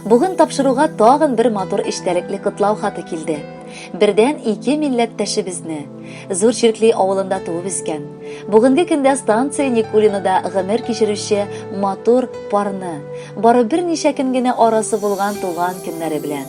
Бүген тапшыруга тагын бер матур эчтәлекле котлау хаты килде. Бердән ике милләттәшебезне, Зур Чиркли авылында туып үскән, бүгенге көндә станция Никулинода гомер кичерүче матур парны, бары берничә көн генә арасы булган туган көннәре белән,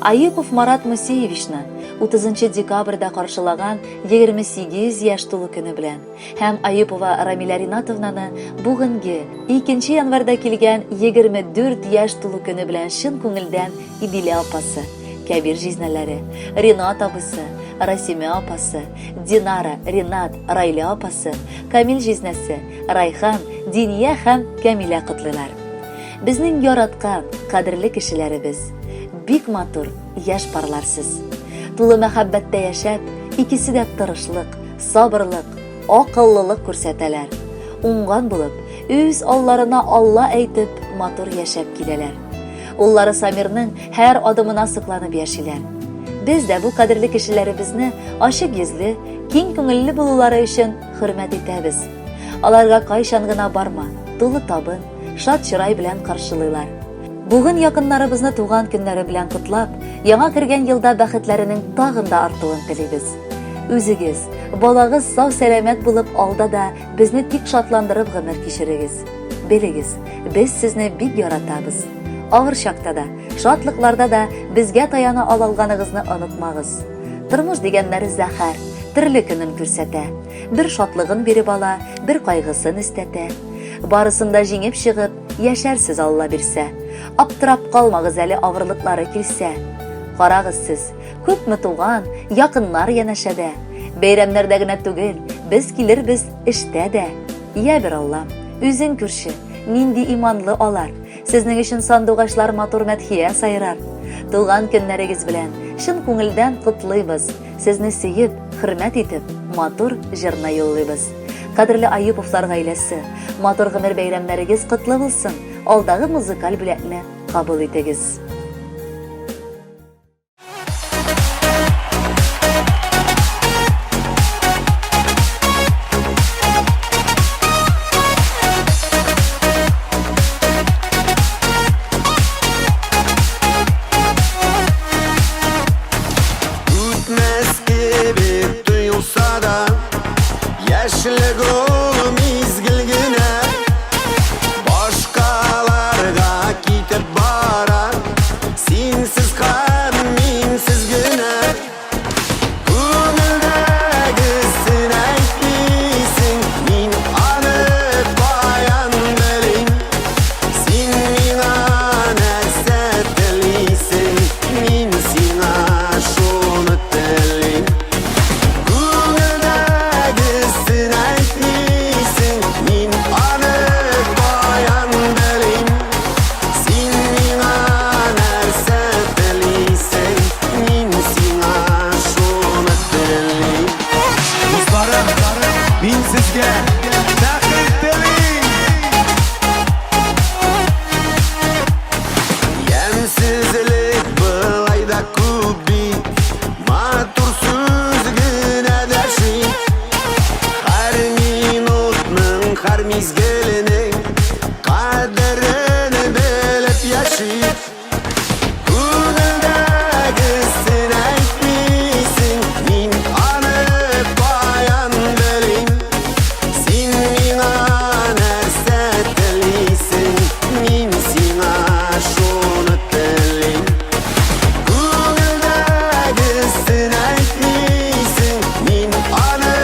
Аюпов Марат Мусиевичны 30 декабрьдә каршылаган 28 яшь тулу көне белән һәм Аюпова Рамилә Ринатовнаны бүгенге 2 январьда килгән 24 яшь тулу көне белән чын күңелдән Иделә апасы, Кәбир җизнәләре, Ринат абысы, Расимә апасы, Динара, Ринат, Райлә апасы, Камил җизнәсе, Райхан, Диния һәм Кәмилә котлыйлар. Безнең яраткан, кадерле кешеләребез, бик матур, яшь парлар сез. Тулы мәхәббәттә яшәп, икесе дә тырышлык, сабырлык, акыллылык күрсәтәләр. Уңган булып, үз алларына Алла әйтеп, матур яшәп киләләр. Уллары Самирның һәр адымына сокланып яшиләр. Без дә бу кадерле кешеләребезне ачык йөзле, киң күңелле булулары өчен хөрмәт итәбез. Аларга кайчан гына барма, тулы табын, шат чырай белән каршылыйлар. Бүген якыннарыбызны туган көннәре белән котлап, яңа кергән елда бәхетләренең тагын да артуын телибез. Үзегез, балагыз сау-сәламәт булып алда да безне тик шатландырып гомер кичерегез. Белегез, без сезне бик яратабыз. Авыр чакта да, шатлыкларда да безгә таяна алалганыгызны онытмагыз. Тормыш дигәннәре зәһәр, төрле көнен күрсәтә. Бер шатлыгын биреп ала, бер кайгысын өстәтә. Барысын да җиңеп чыгып, яшәрсез Алла бирсә. Аптырап калмагыз әле авырлыклары килсә. Карагыз сез, күпме туган, якыннар янәшәдә. Бәйрәмнәрдә генә түгел, без килербез эштә дә. Йә бер Аллам, үзең күрче, нинди иманлы алар. Сезнең өчен сандугачлар матур мәдхия сайрар. Туган көннәрегез белән чын күңелдән котлыйбыз. Сезне сөеп, хөрмәт итеп, матур җырны юллыйбыз. Кадерле Аюповлар гаиләсе, матур гомер бәйрәмнәрегез котлы булсын. Алдагы музыкаль бүләкне кабул итегез. Үтмәс кебек тоелса да, Яшьлек ул мизгел генә. Башкаларга китеп бара, Синсез һәм минсез генә. Күңелдәгесен әйтмисең, Мин аны каян белим? Син миңа нәрсә телисең, Мин сиңа шуны телим. Күңелдәгесен әйтмисең, Мин аны каян белим? Син миңа нәрсә телисең, Мин сиңа шуны телим. Дусларым, мин сезгә бәхет телим! Ямьсезлек былай да күп бит, Матур сүз генә дәшми. Һәр минутның, һәр мизгеленең Кадерен белеп яшик. Күңелдәгесен әйтмисең, Мин аны каян белим? Син миңа нәрсә телисең, Мин сиңа шуны телим. Күңелдәгесен әйтмисең, Мин аны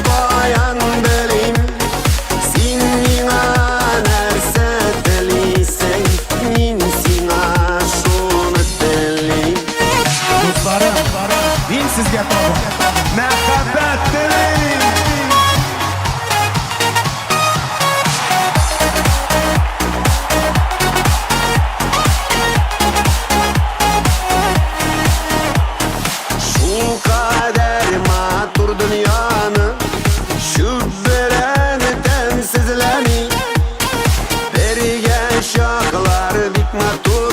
каян белим? Син миңа нәрсә телисең, Мин сиңа шуны телим. Дусларым, мин сезгә тагын мәхәббәт телим! Шулкадәр матур дөньяны Чүп белән тәмсезләми. Бергә чаклар бик матур.